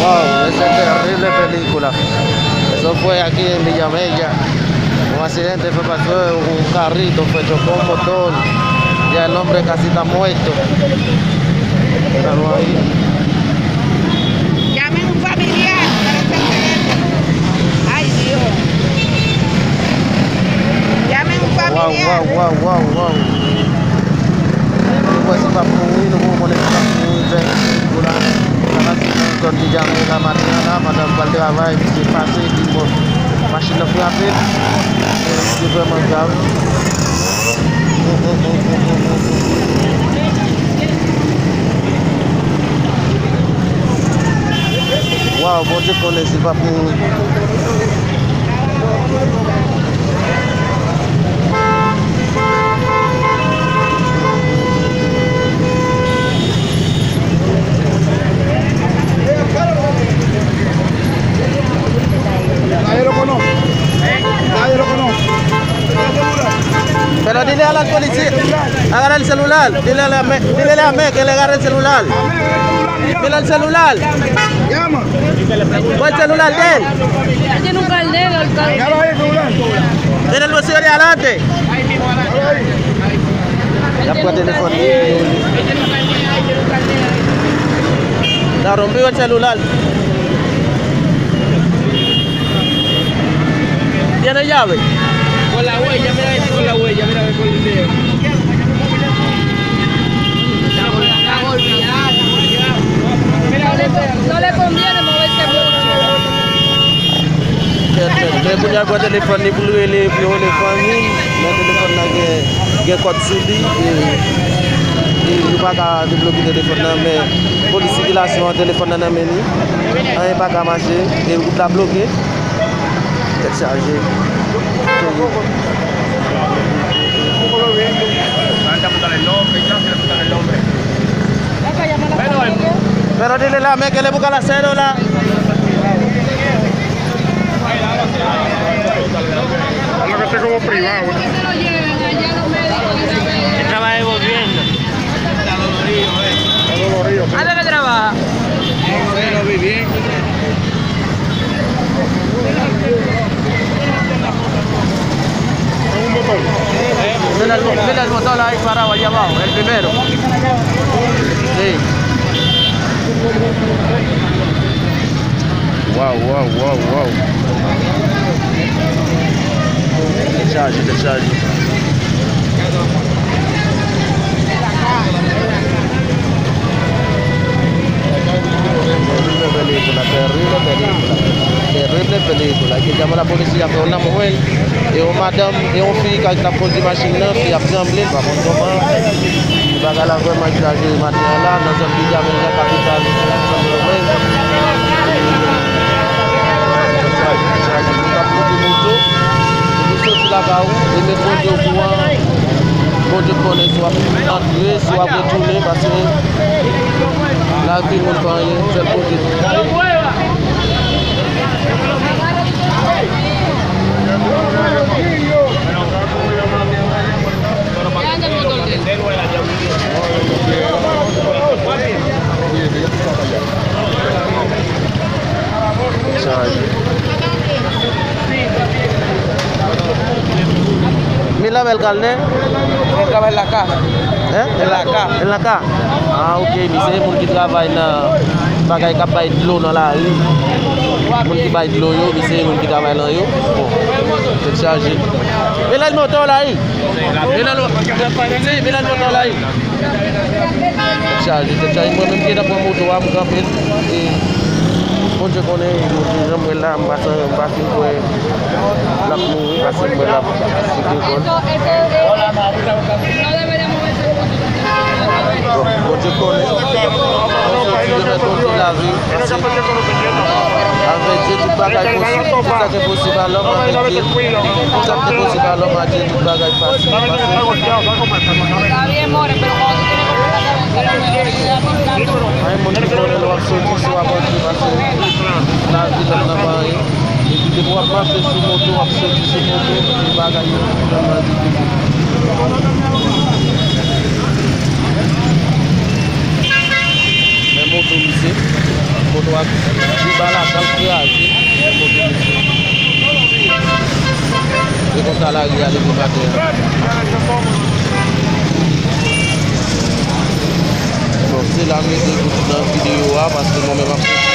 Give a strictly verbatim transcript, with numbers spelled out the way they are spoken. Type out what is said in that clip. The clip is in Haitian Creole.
Wow, ese terrible película. Eso fue aquí en Villamella. Un accidente fue pasó un carrito, fue chocó un motor y el hombre casi está muerto. Míralo ahí. Llamen un familiar para ese teléfono. Ay, Dios. Llamen un Wow, familiar. Wow, wow, wow, wow. Nou kwè si l p ap mouri, nou poko konnen si l p ap mouri, fè pou la. Sa pase nan zòn Villamella maten an la, pandan l pral travay, misye pase, epi bon, machin nan frape l. Se vrèman grav. Waw, Bondye konnen si l p ap mouri. Pero dile a la policía, agarra el celular, dile a la me, dile a la me que le agarre el celular. Mira el celular. Llama. Pon el celular de él. Él tiene un caldero, el caldero. Llama ahí el celular. Tiene el bolsillo de adelante. Y ap pran telefòn li. Claro, envío el celular. Tiene llave. Con la huella, mira a ver si con la huella, mira a ver con el dedo. No le, no le conviene moverse mucho. Men kounye a pran telefòn li pou l rele, pou l rele fanmi l, men telefòn nan gen, gen kòd sou li, e, e nou pa ka debloke telefòn nan, men polis sikilasyon an, telefòn nan nan men li, anyen pa ka mache, e wout la bloke. Tèt chaje. Pero dile la me que le busca la cédula. Hablo que estoy como privado. Estaba devolviendo. Está dolorido, eh. Está dolorido, sí. ¿Hasta qué trabaja? Más o menos viviendo. Es un motor. Mira el, mira el motor ahí parado allá abajo, el primero. Sí. Waw, waw, waw, waw. Tèt chaje, tèt chaje. Terrible película, terrible película. Terrible película. Aquí llama la policía, pero una mujer, e yon madanm, e yon fi k ap kondui machin nan, ki ap tranble, pa konn kòman. Bagay la vrèman egzajere maten an la, nan zòn Villamella, kapital Sendomeng. Chaje, chaje, chaje. Nou t ap monte moto, nou soti lakay ou, e met Bondye okouran. Bondye konnen si w ap antre, si w ap retounen, paske lavi moun pa anyen, sèl Bondye. Chaje. Mira, ve el carnet. Él trabaja en la caja. Eh? En la caja. En la caja. Ah, ok. Misye se moun ki travay nan bagay k ap bay dlo nan lari. Moun ki bay dlo yo, misye se moun ki travay nan yo. Bon. Tèt chaje. Mira el motor ahí. Mira lo, sí, mira el motor ahí. Tèt chaje, tèt chaje. Mwen menm ki gentan pran moto a, m kanpe l. E Bondye konnen, Bondye, jan m wè l la, m pa san, m pa fin kwè l ap mouri, paske m wè l ap site kò l. Bon, Bondye konnen. Fò w soti remèt Bondye lavi. Paske avèk Dye tout bagay posib. Tout sa ki posib a lòm, avèk Dye, tout sa ki posib a lòm, a Dye tout bagay fasil. Paske pa gen moun ki konnen lè w ap soti si w ap antre, paske lavi lòm nan pa anyen. Epi depi w ap mache sou moto, w ap soti sou moto, tout bagay yo vrèman difisil. Men moto misye. Moto a, deba la, sa l kraze. Moto misye. E konsa lari a leve maten an. Bon, se la m rete nan videyo a, paske mwen menm ap